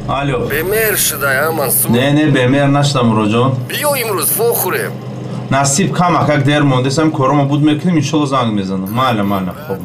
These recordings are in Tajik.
Алло. Бемер шудай, а Мансур? Не, не, бемер нашудам, Муроджон. Биё имрӯз вохӯрем. Насиб камакак дер мондесам, корома буд мекунем, иншолло занг мезанам. Майла, майла, хоб.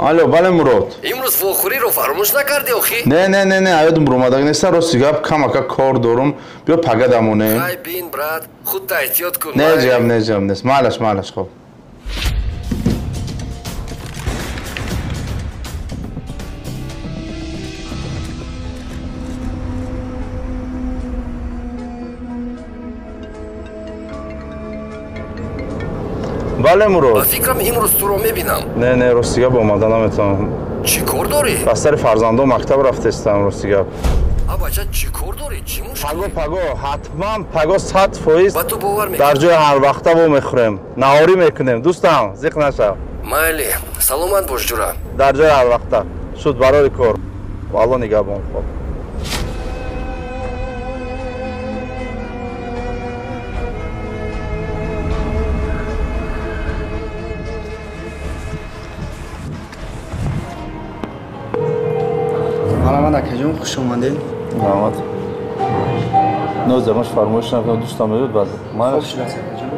Алло, бале Мурод. Имрӯз вохӯриро фаромӯш накардӣ охӣ? Не, не, не, не, аёдум ромадаг нестам, рости гап камака кор дорум. Биё пага дамонем. Ай бин, брат, худта эҳтиёт кун. Не, ҷаб, не, ҷаб нест. Майлаш, майлаш, хоб. Бале Мурод. Ба фикрам имрӯз туро мебинам. Не, не, рости гап омада наметавонам. Чӣ кор дорӣ? Ба сари фарзандон мактаб рафтестам, рости гап. А бача, чӣ кор дорӣ? Чӣ мушкилӣ? Паго, паго, ҳатман паго 100% ба ту бовар мекунам. Дар ҷои ҳар вақта во мехӯрем, наҳорӣ мекунем. Дӯстам, зиқ нашав. Майли, саломат бош, ҷура. Дар ҷои ҳарвақта. Шуд барори кор. Алло нигаҳбон, хоб. Марҳамат, акаҷон, хуш омадед. Раҳмат. Нозир, ман фармоиш накунам, дӯстам меояд баъд. Хуб шудааст, акаҷон.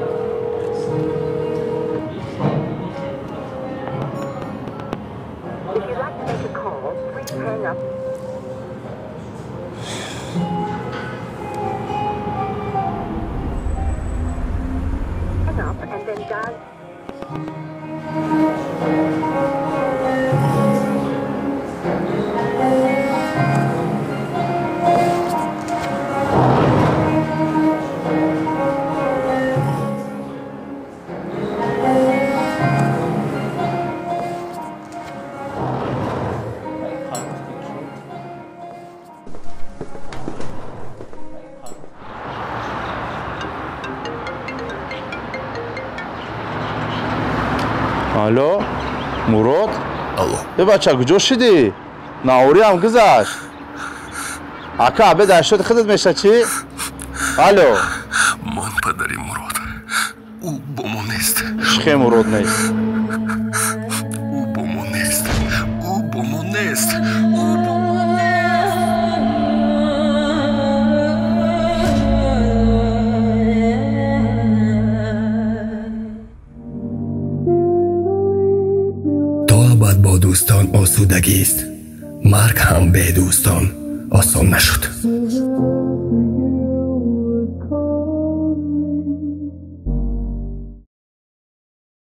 Алло, Мурод? Алло. Э бача, куҷо шидӣ? Наҳориам гузашт. Ака, абед 80 худат меша чӣ? Алло. Ман падари Мурод. Ӯ бо мо нест. Чӣ Мурод нест? Ӯ бо мо нест. Ӯ бо мо нест. Ӯ бо мо нест. То абад бо дӯстон осудагист, марг ҳам бедӯстон осон нашуд.